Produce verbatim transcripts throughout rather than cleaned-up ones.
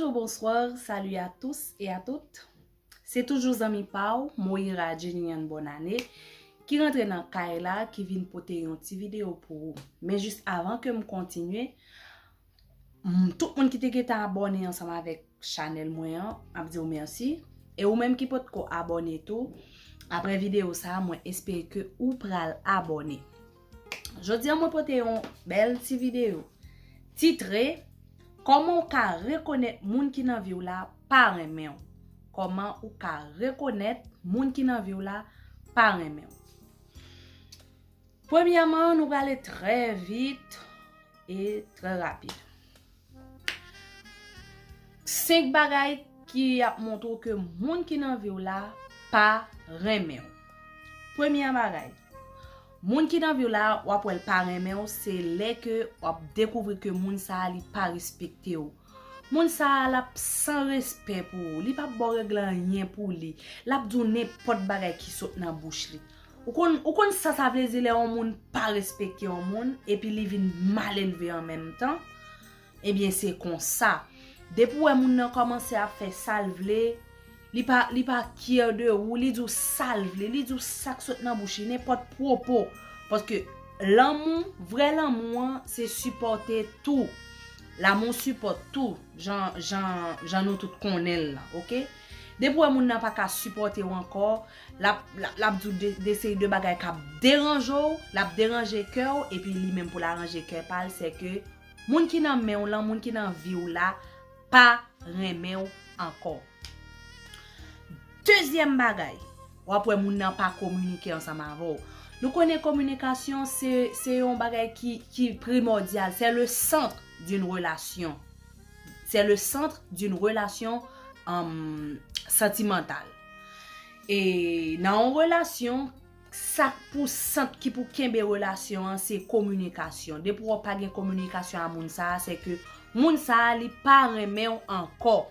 Bonjour, bonsoir, salut à tous et à toutes. Se toujou zanmi pa w, Moira Jenny Ann Bonnane, ki rantre nan kay la, ki vin pote yon ti videyo pou ou. Men jis avan ke m kontinye, m, tout moun ki te gentan abòne ansanm avèk chanèl mwen an, m ap di w mèsi. E ou menm ki potko abòne tou, apre videyo sa a, mwen espere ke ou pral abòne. Jodi a, mwen pote yon bèl ti videyo titre, Kòman w ka rekonèt moun ki nan vi w la pa renmen w? Kòman ou ka rekonèt moun ki nan vi w la pa renmen w? Premyèman, nou prale trè vit e trè rapid. Senk bagay ki ap montre w ke moun ki nan vi w la pa renmen w. Premye bagay, moun ki nan vi w la, w ap wè l pa renmen w, se lè ke w ap dekouvri ke moun sa a, li pa respekte w. Moun sa a, l ap san respè pou ou. Li p ap ba w règle anyen pou li. L ap di w nenpòt bagay ki sot nan bouch li. Ou konn, ou konn sa sa vle di lè yon moun pa respekte yon moun, epi li vin malelve an menm tan? Ebyen, se konsa. Depi w wè moun nan kòmanse ap fè sa l vle, li pa, li pa care de ou, li di w sa l vle, li di w sa k sot nan bouch li, nenpòt pwopo. Paske lanmou, vrè lanmou an, se sipòte tou. L'amour supporte tout, jan, jan, jan nou tout konnen l la, oke? Depi w wè moun nan pa ka sipòte w ankò, l ap, l ap, l ap di w de, de seri de bagay k ap deranje w, l ap deranje kè w, epi li menm pou l aranje kè pa l, se ke moun ki nan men w lan, moun ki nan vi w la, pa renmen w ankò. Dezyèm bagay, w ap wè moun nan pa kominike ansanm avè w. Nou konnen kominikasyon se, se yon bagay ki, ki primòdyal, c'est le centre d'une relation. C'est le centre d'une relation, um, sentimentale. E nan yon relasyon, sa k pou sant ki pou kenbe relasyon an, se kominikasyon. Depi w pa gen kominikasyon a moun sa a, se ke moun sa a, li pa renmen w ankò.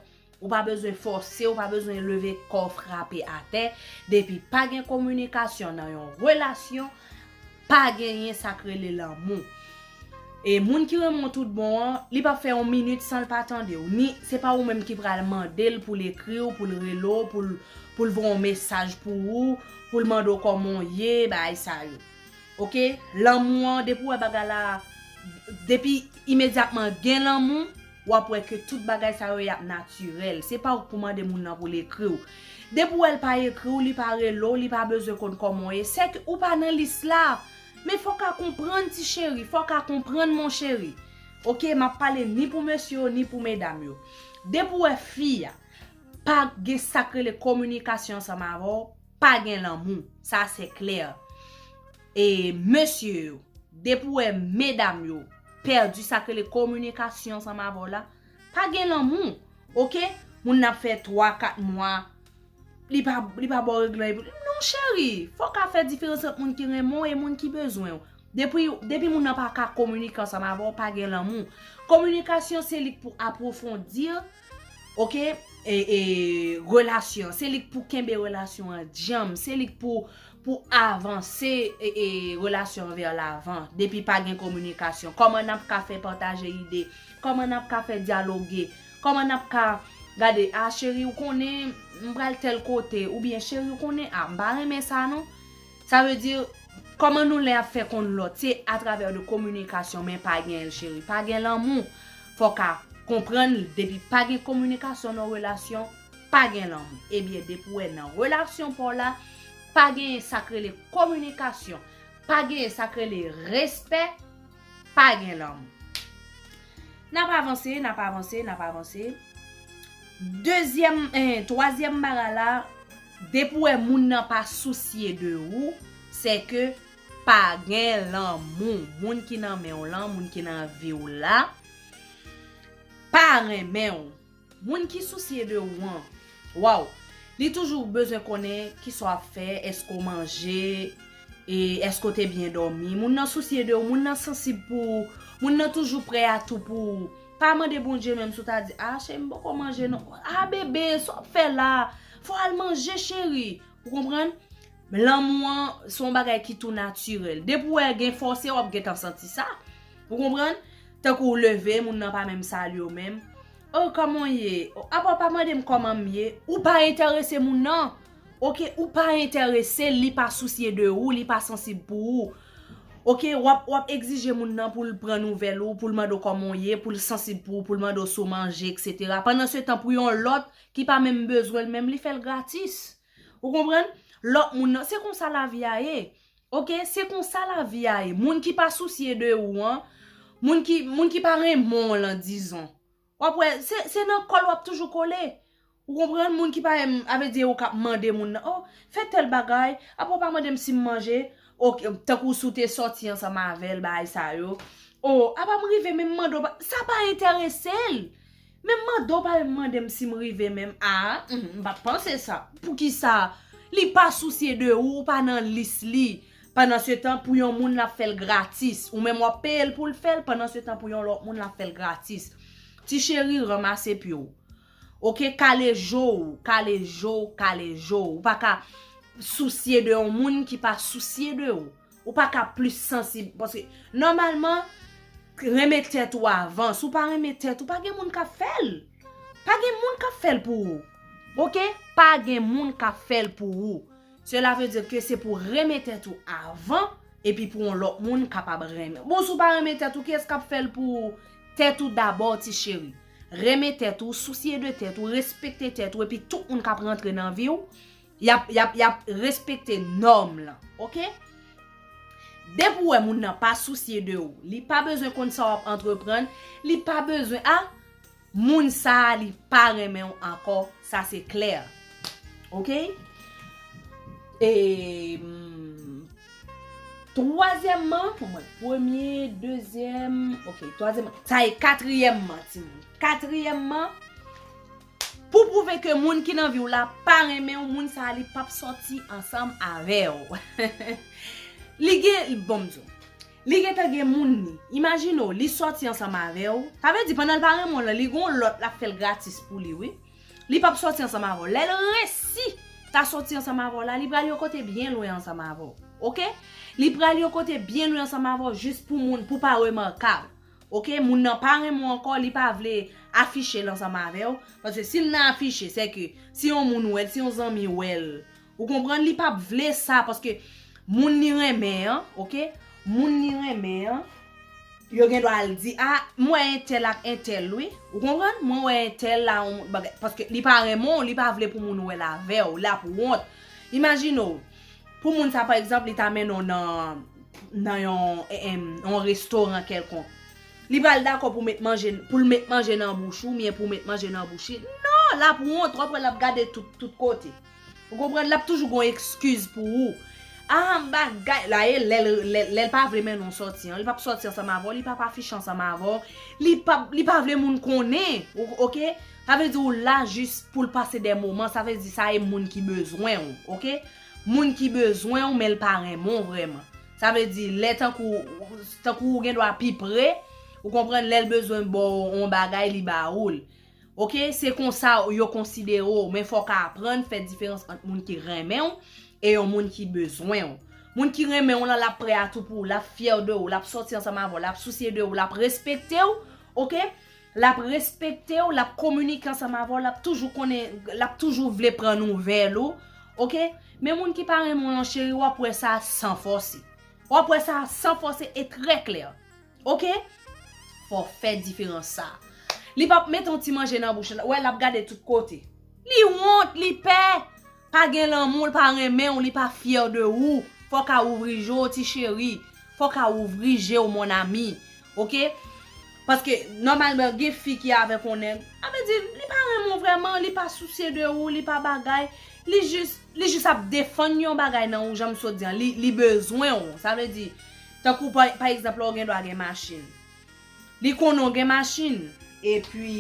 Ou pa bezwen fòse, ou pa bezwen leve kò w frape atè. Depi pa gen kominikasyon nan yon relasyon, pa genyen sa k rele lanmou. E moun ki renmen w tout bon an, li p ap fè yon minit san l pa tande w. Ni se pa ou menm ki pral mande l pou l ekri w, pou l rele w, pou l, pou l voye yon mesaj pou ou, pou l mande w kòman w ye, bagay sa yo. Oke? Lanmou an, depi w wè bagay la, depi imedyatman gen lanmou, w ap wè ke tout bagay sa yo y ap natirèl. Se pa ou k pou mande moun nan pou l ekri w. Depi w wè l pa ekri w, li pa rele w, li pa bezwen konn kòman w ye, se ke ou pa nan lis la. Men fò w ka konprann ti cheri, fò w ka konprann mon chéri. Oke, m ap pale ni pou mesye yo, ni pou medam yo. Depi w wè fi a pa gen sa k rele kominikasyon ansanm avè w, pa gen lanmou. Sa se klè. E mesye yo, depi w wè medam yo pèdi sa k rele kominikasyon ansanm avè w la, pa gen lanmou. Oke? Moun nan ap fè twa, kat mwa, li pa, li pa ba w règle l. Non, cheri, fò w ka fè diferans ant moun ki renmen w e moun ki bezwen w. Depi, depi moun nan pa ka kominike ansanm avè w, pa gen lanmou. Kominikasyon, se li k pou apwofondi, oke, e, e, relasyon. Se li k pou kenbe relasyon an djanm. Se li k pou, pou avanse, e, e, relasyon an vè lavan. Depi pa gen kominikasyon, kòman n ap ka fè pataje ide? Kòman n ap ka fè dyaloge? Kòman n ap ka gade, a, cheri, ou konnen, m pral tèl kote, oubyen, cheri, ou konnen, a, m pa renmen sa, non. Sa vle di, kòman nou lè ap fè konn lòt? Se atravè de kominikasyon, men pa gen l, cheri. Pa gen lanmou. Fò w ka konprann, depi pa gen kominikasyon nan relasyon, pa gen lanmou. Ebyen, depi w wè nan relasyon pa w la, pa genyen sa k rele kominikasyon, pa genyen sa k rele respè, pa gen lanmou. N ap avanse, n ap avanse, n ap avanse. Dezyèm, eh, twazyèm bagay la, depi w wè moun nan pa sousye de ou, se ke pa gen lanmou. Moun ki nan men w lan, moun ki nan vi w la, pa renmen w. Moun ki sousye de ou an, waw, li toujou bezwen konnen kisa w ap fè, èske w manje, e èske w te byen dòmi. Moun nan sousye de ou, moun nan sansib pou ou, moun nan toujou prè a tou pou ou. Pa mande Bondye menm si w ta di, a, cheri, m poko manje non. A, bebe, sa w ap fè la? Fò w al manje, cheri. Ou konprann? Lanmou an, se yon bagay ki tou natirèl. Depi w wè gen fòse, w ap gentan santi sa. Ou konprann? Tankou w leve, moun nan pa menm salye w menm. Oh, kòman w ye? Apa w pa mande m kòman m ye? Ou pa enterese moun nan. Oke, ou pa enterese l, li pa sousye de ou, li pa sansib pou ou. Oke, w ap, w ap egzije moun nan pou l pran nouvèl ou, pou l mande w kòman w ye, pou l sansib pou ou, pou l mande w si w manje, etsetera. Pandan se tan, pou yon lòt ki pa menm bezwen l menm, li fè l gratis. Ou konprann? Lòt moun nan, se konsa lavi a ye. Oke, se konsa lavi a ye. Moun ki pa sousye de ou an, moun ki, moun ki pa renmen w lan, dizon. W ap wè, se, se nan kò l w ap toujou kole. Ou konprann? Moun ki pa renmen, a vle di ou k ap mande moun nan, oh, fè tèl bagay, apa w pa mande m si m manje? Oke, tankou si w te sòti ansanm avè l, bagay sa yo. Oh, apa m rive menm mande w pa, sa pa enterese l. Menm mande w pa menm mande m si m rive menm. Ah, mm, m pa t panse sa. Poukisa? Li pa sousye de ou, ou pa nan lis li. Pandan se tan, pou yon moun l ap fè l gratis. Ou menm w ap peye l pou l fè l, pandan se tan, pou yon lòt moun l ap fè l gratis. Ti cheri, ranmase pye w. Oke, kale je w, kale je w, kale je w. Ou pa ka sousye de yon moun ki pa sousye de ou. Ou pa ka plis sansib. Paske, nòmalman, renmen tèt ou avan. Si w pa renmen tèt ou, pa gen moun k ap fè l. Pa gen moun k ap fè l pou ou. Oke? Pa gen moun k ap fè l pou ou. Sela vle di ke se pou renmen tèt ou avan, epi pou yon lòt moun kapab renmen. Bon, si w pa renmen tèt ou, kiyès k ap fè l pou ou? Tèt ou dabò, ti cheri. Renmen tèt ou, sousye de tèt ou, respekte tèt ou, epi tout moun k ap rantre nan vi w, y ap, y ap, y ap respekte nòm lan, oke? Depi w wè moun nan pa sousye de ou, li pa bezwen konn sa w ap antreprann, li pa bezwen, a, moun sa a, li pa renmen w ankò, sa se klè. Oke? E, mm, twazyèmman, pou mwen, premye, dezyèm, oke, twazyèmman, sa e katriyèmman, timoun. Katriyèmman, pou pwouve ke moun ki nan vi w la pa renmen w, moun sa a, li p ap sòti ansanm avè w. Li gen, bon, m di w, li gentan gen moun li. Imajine w, li sòti ansanm avè w. Sa vle di, pandan l pa renmen w lan, li gen yon lòt, l ap fè l gratis pou li, wi. Li p ap sòti ansanm avè w. Lè l resi ta sòti ansanm avè w la, li pral yon kote byen lwen ansanm avè w. Oke? Li pral yon kote byen lwen ansanm avè w jis pou moun, pou pa remakab. Oke? Moun nan pa renmen w ankò, li pa vle afiche l ansanm avè w. Paske si l nan afiche, se ke si yon moun wè l, si yon zanmi wè l, ou konprann, li p ap vle sa, paske moun li renmen an, oke? Moun li renmen an, yo gen dwa al di, a, m wè entèl ak entèl, wi. Ou konprann? Mwen wè entèl la, yon bagay, paske li pa renmen w, li pa vle pou moun wè l avè w, l ap wont. Imajine w, pou moun sa, pa egzanp, li ta mennen w nan, nan yon, em, yon restoran kèlkonk. Li pral dakò pou met manje, pou l met manje nan bouch ou, oubyen pou met manje nan bouch li. Non, l ap wont, w ap wè l ap gade tout, tout kote. Ou konprann? L ap toujou gon ekskiz pou ou. A, bagay, la e lè l, lè, lè l pa vle mennen w sòti an, li p ap sòti ansanm avè w, li p ap afiche ansanm avè w, li p ap, li pa vle moun konnen, ou, oke? Sa vle di ou la jis pou l pase de moman, sa vle di sa e moun ki bezwen w, oke? Moun ki bezwen w, men l pa renmen w vrèman. Sa vle di, lè tankou, tankou ou gen dwa pi pre, ou konprann, lè l bezwen ba w yon bagay, li ba ou l. Oke, se konsa yo konsidere w, men fò w ka aprann fè diferans ant moun ki renmen w e yon moun ki bezwen w. Moun ki renmen w lan, l ap prè a tou pou ou, l ap fyè de ou, l ap sòti ansanm avè w, l ap sousye de ou, l ap respekte w, oke? L ap respekte w, l ap kominike ansanm avè w, l ap toujou konnen, l ap toujou vle pran nouvèl ou, oke? Men moun ki pa renmen w lan, cheri, w ap wè sa san fòse. W ap wè sa san fòse e trè klè. Oke? Fò w fè diferans sa. Li p ap met yon ti manje nan bouch li, wè, l ap gade tout kote. Li wont, li pè. Pa gen lanmou, li pa renmen w, li pa fyè de ou. Fò w ka ouvri je w, ti cheri. Fò w ka ouvri je w, mon ami. Oke? Paske, nòmalman, gen fi ki avèk yon nèg, a vle di, li pa renmen w vrèman, li pa sousye de ou, li pa bagay. Li jis, li jis ap defann yon bagay nan ou, jan m sot di an. Li, li bezwen w. Sa vle di, tankou pa, pa egzanp, lè w gen dwa gen machin. Li konnen w gen machin, epi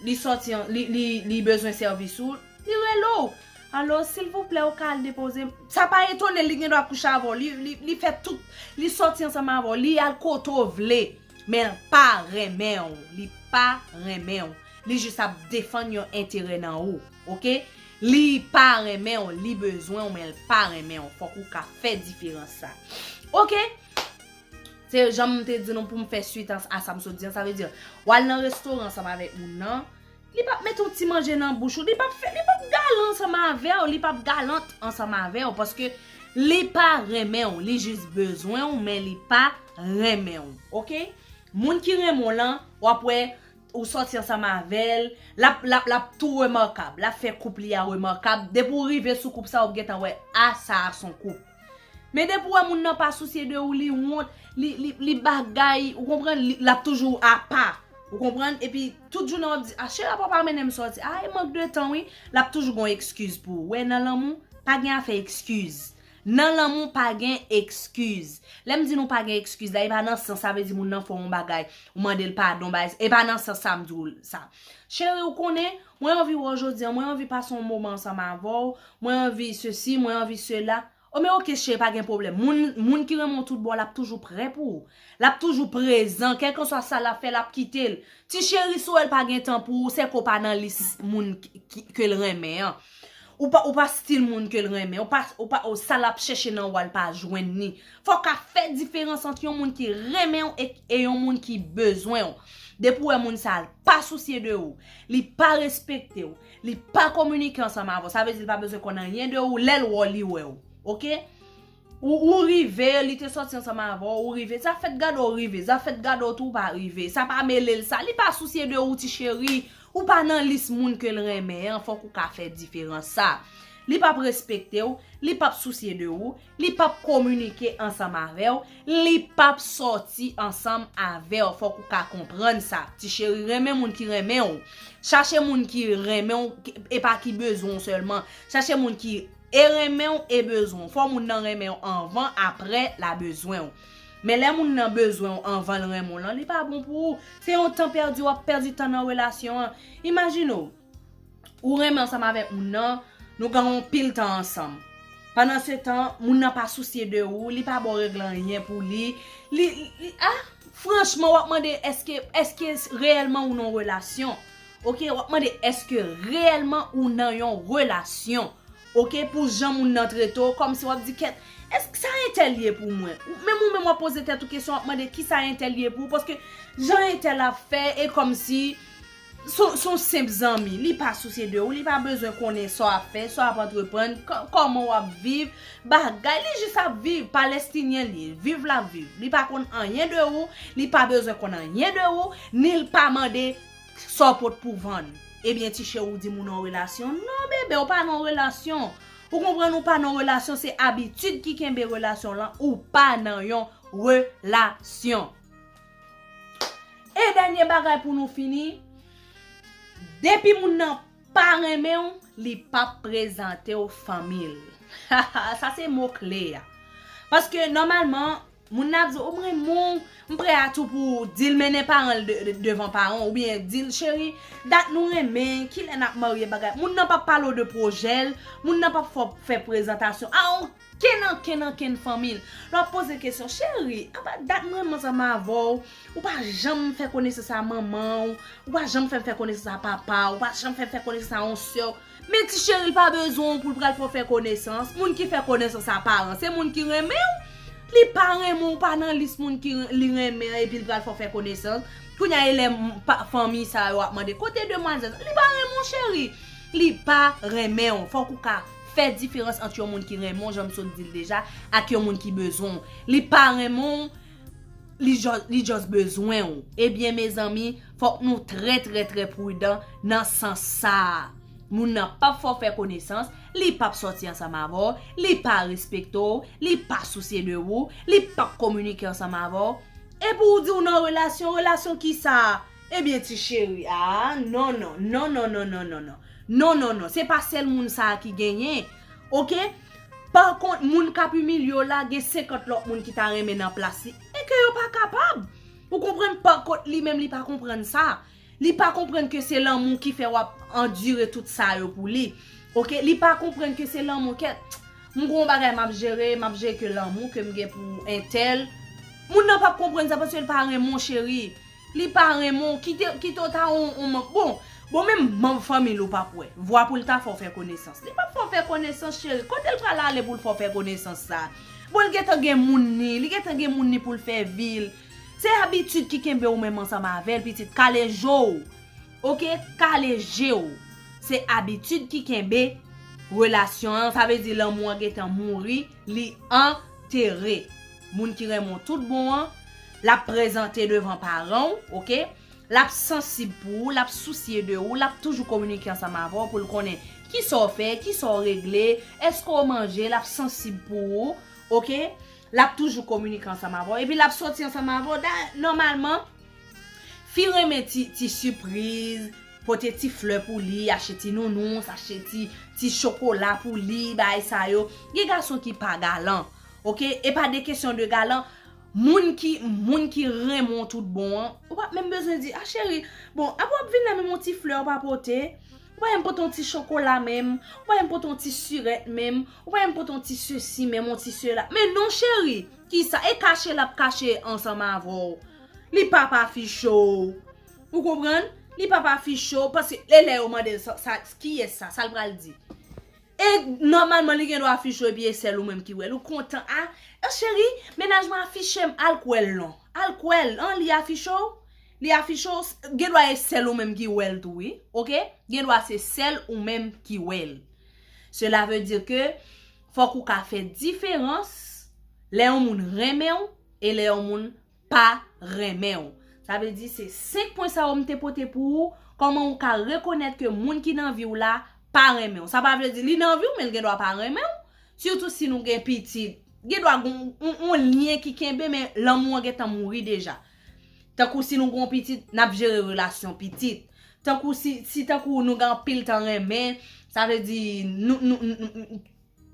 li sòti an, li, li, li bezwen sèvis ou, li rele w. Alo, silvouplè, ou ka al depoze m? Sa pa etone l, li gen dwa kouche avè w. Li, li, li fè tout, li sòti ansanm avè w, li al kote w vle. Men l pa renmen w, li pa renmen w. Li jis ap defann yon enterè nan ou, oke? Li pa renmen w, li bezwen w, men l pa renmen w. Fòk ou ka fè diferans sa. Oke? Se jan m te di nou pou m fè swit a, a sa m sot di an, sa vle di, w al nan restoran ansanm avèk moun nan, Li p ap mete yon ti manje nan bouch ou, li p ap fè, li p ap galan ansanm avè w, li p ap galant ansanm avè w, paske li pa renmen w, li jis bezwen w, men li pa renmen w, oke? Moun ki renmen w lan, w ap wè, ou sòti ansanm avè l, l ap, l ap, l ap tou remakab, l ap fè koup li a remakab, depi w rive sou koup sa, w ap gentan wè, a, sa a s on koup. Men depi w wè moun nan pa sousye de ou, li wont, li, li, li bagay, ou konprann, li, l ap toujou apa. Ou konprann? Epi tout jounen w ap di, a, cheri, apa w pa mennen m sòti? A, e mank de tan, wi. L ap toujou gon ekskiz pou ou. Wè, nan lanmou, pa gen afè ekskiz. Nan lanmou, pa gen ekskiz. Lè m di nou pa gen ekskiz la, e pa nan sans sa vle di moun nan fè w yon bagay, ou mande l padon, bagay, e pa nan sans sa m di w sa. Cheri, ou konnen, mwen anvi wè w jodi a, mwen anvi pase yon moman ansanm avè w, mwen anvi sesi, mwen anvi sela. O, men oke, cheri, pa gen pwoblèm. Moun, moun ki renmen w tout bon, l ap toujou prè pou ou. L ap toujou prezan, kèlkanswa sa l ap fè, l ap kite l. Ti cheri, si w wè l pa gen tan pou ou, se ke w pa nan lis moun ki, ki, ke l renmen an. Ou pa, ou pa stil moun ke l renmen. Ou pa, ou pa, ou, sa l ap chèche nan ou a, l pa jwenn li. Fò w ka fè diferans ant yon moun ki renmen w e, e yon moun ki bezwen w. Depi w wè moun sa a, l pa sousye de ou, li pa respekte w, li pa kominike ansanm avè w, sa vle di l pa bezwen konn anyen de ou, lè l wè w, li wè w. Oke? Ou, ou rive, li te sòti ansanm avè w, ou rive. Zafè t gade w rive, zafè t gade w tou pa rive. Sa pa mele l sa. Li pa sousye de ou, ti cheri. Ou pa nan lis moun ke l renmen an, fòk ou ka fè diferans sa. Li p ap respekte w, li p ap sousye de ou, li p ap kominike ansanm avè w, li p ap sòti ansanm avè w. Fòk ou ka konprann sa. Ti cheri, renmen moun ki renmen w. Chache moun ki renmen w, ki, e pa ki bezwen w sèlman. Chache moun ki e renmen w e bezwen w. Fò moun nan renmen w anvan, aprè l a bezwen w. Men lè moun nan bezwen w anvan l renmen w lan, li pa bon pou ou. Se yon tan pèdi, w ap pèdi tan nan relasyon an. Imajine w, ou renmen ansanm avèk moun nan, nou gen yon pil tan ansanm. Pandan se tan, moun nan pa sousye de ou, li pa ba w regle anyen pou li. Li, li, ah, franchman, w ap mande èske, èske reyèlman ou nan yon relasyon? Oke, w ap mande èske reyèlman ou nan yon relasyon? Oke, pou jan moun nan trete w, kòmsi w ap di, kèt, èske sa entèl ye pou mwen? Ou, menm ou menm w ap poze tèt ou kesyon, w ap mande kisa entèl ye pou ou, paske jan entèl ap fè, e kòmsi s on, s on senp zanmi, li pa sousye de ou, li pa bezwen konnen sa w ap fè, sa w ap antreprann, kò-, kòman w ap viv, bagay, li jis ap viv, palestinyen li ye, viv l ap viv, li pa konn anyen de ou, li pa bezwen konn anyen de ou, ni l pa mande sa w pot pou vann. Ebyen, ti cheri, ou di m ou nan yon relasyon. Non, bebe, ou pa nan yon relasyon. Ou konprann, ou pa nan yon relasyon, se abitid ki kenbe relasyon lan, ou pa nan yon relasyon. E dènye bagay pou nou fini, depi moun nan pa renmen w, li p ap prezante w fanmi l. Sa se mo kle a. Paske nòmalman, moun nan ap di, o, m renmen w, m prè a tou pou di l mennen paran l de, de, devan paran w, oubyen di l, cheri, dat nou renmen, kilè n ap marye bagay. Moun nan p ap pale w de pwojè l, moun nan p ap fè w fè prezantasyon a okenn, okenn, okenn fanmi l. Lè w ap poze kesyon, cheri, apa dat m renmen ansanm avè w, ou pa janm fè konesans a manman w, ou pa janm fè m fè konesans a papa w, ou pa janm fè m fè konesans a yon sè w. Men ti cheri pa bezwen w pou l pral fè w fè konesans. Moun ki fè konesans a paran, se moun ki renmen w. Li pa renmen w, ou pa nan lis moun ki ren-, li renmen an, epi l pral fè w fè konesans. Kounye a, e lè m-, pa-, fanmi sa yo ap mande, kote demwazèl sa? Li pa renmen w, cheri. Li pa renmen w. Fòk ou ka fè diferans ant yon moun ki renmen w, jan m sot di l deja, ak yon moun ki bezwen w. Li pa renmen w, li just, li just bezwen w. Ebyen, mezanmi, fòk nou trè, trè, trè pridan nan sans sa a. Moun nan p ap fè w fè konesans, li p ap sòti ansanm avè w, li pa respekte w, li pa sousye de ou, li p ap kominike ansanm avè w. Epi w di w nan relasyon, relasyon kisa? Ebyen, ti cheri, a, non, non, non. Non, non, non. Se pa sèl moun sa a ki genyen. Oke? Pa kont, moun k ap imilye w la, gen senkant lòt moun ki ta renmen nan plas li, e ke yo pa kapab. Ou konprann? Pa kont, li menm, li pa konprann sa. Li pa konprann ke se lanmou ki fè w ap andire tout sa yo pou li. Oke? Li pa konprann ke se lanmou, kèt, m gon bagay m ap jere, m ap jere ke lanmou ke m gen pou entèl. Moun nan p ap konprann sa paske l pa renmen w, cheri. Li pa renmen w, kite, kite w ta yon, yon mank. Bon, bon, menm manm fanmi l ou p ap wè. Vwa pou l ta fè w fè konesans. Li p ap fè w fè konesans, cheri. Kote l pral ale pou l fè w fè konesans sa? Bon, l gentan gen moun ni, li gentan gen moun ni pou l fè vi l. Se abitid ki kenbe w menm ansanm avè l, pitit. Kale je w. oke, kale je w. Se abitid ki kenbe relasyon an, sa vle di lanmou an gentan mouri, li antere. Moun ki renmen w tout bon an, l ap prezante devan paran w, oke? L ap sansib pou ou, l ap sousye de ou, l ap toujou kominike ansanm avè w pou l konnen kisa w fè, kisa w regle, èske w manje, l ap sansib pou ou, oke? L ap toujou kominike ansanm avè w, epi l ap sòti ansanm avè w. Da, nòmalman, fi renmen ti, ti sipriz, pote ti flè pou li, achte ti nounous, achte ti, ti chokola pou li, bagay sa yo. Gen gason ki pa galan, oke? E pa de kesyon de galan. Moun ki, moun ki renmen w tout bon an, ou pa menm bezwen di, "A cheri, bon, apre w ap vin la menm yon ti flè ou pa pote, ou pa menm pote yon ti chokola menm, ou pa menm pote yon ti sirèt menm, ou pa menm pote yon ti sesi menm, yon ti sela." Men non cheri, kisa? E kache l ap kache ansanm avè w. Li p ap afiche w. Ou konprann? Li p ap afiche w, paske e lè yo mande l sa, sa, kiyès sa, sa l pral di? E nòmalman, li gen dwa afiche w epi e sèl ou menm ki wè l. Ou kontan, a, e cheri, mennaj mwen afiche m, al kwè l non. Al kwè l, an, li afiche w, li afiche w, s- gen dwa e sèl ou menm ki wè l tou, wi, oke? Gen dwa se sèl ou menm ki wè l. Cela veut dire que fòk ou ka fè diferans lè yon moun renmen w e lè yon moun pa renmen w. Sa vle di se senk pwen sa yo m te pote pou ou, kòman ou ka rekonèt ke moun ki nan vi w la pa renmen w. Sa pa vle di li nan vi w, men l gen dwa pa renmen w. Sitou si nou gen pitit. Gen dwa gen yon, yon, yon lyen ki kenbe, men lanmou an gentan mouri deja. Tankou si nou gen yon pitit, n ap jere relasyon pitit. Tankou si, si tankou nou gen anpil tan renmen, sa vle di nou, nou, nou, nou,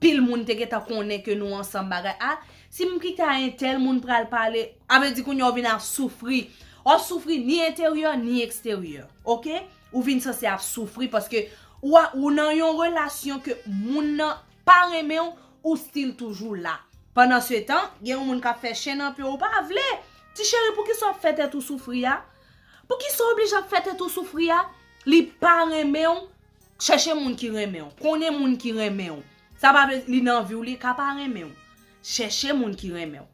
pil moun te gentan konnen ke nou ansanm bagay. A, si m kite a entèl moun pral pale, a vle di kounye a w vin ap soufri. W ap soufri ni enteryè, ni eksteryè. Oke? Ou vin sanse ap soufri paske ou, a- ou nan yon relasyon ke moun nan pa renmen w, ou still toujou la. Pandan se tan, gen yon moun k ap fè chen nan pye w, ou pa vle. Ti cheri, poukisa w ap fè tèt ou soufri a? Poukisa w oblije ap fè tèt ou soufri a? Li pa renmen w, chèche moun ki renmen w. Konnen moun ki renmen w. Sa pa vle li nan vi w, li ka pa renmen w. Chèche moun ki renmen w.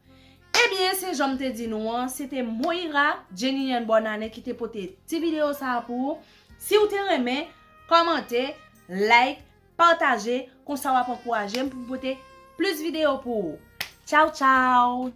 Ebyen, se jan m te di nou an, se te Moira Jenny Bonane ki te pote ti videyo sa a pou ou. Si w te renmen, kòmante, like, pataje, konsa w ap ankouraje m pou m pote plis videyo pou ou. Tchaw, tchaw!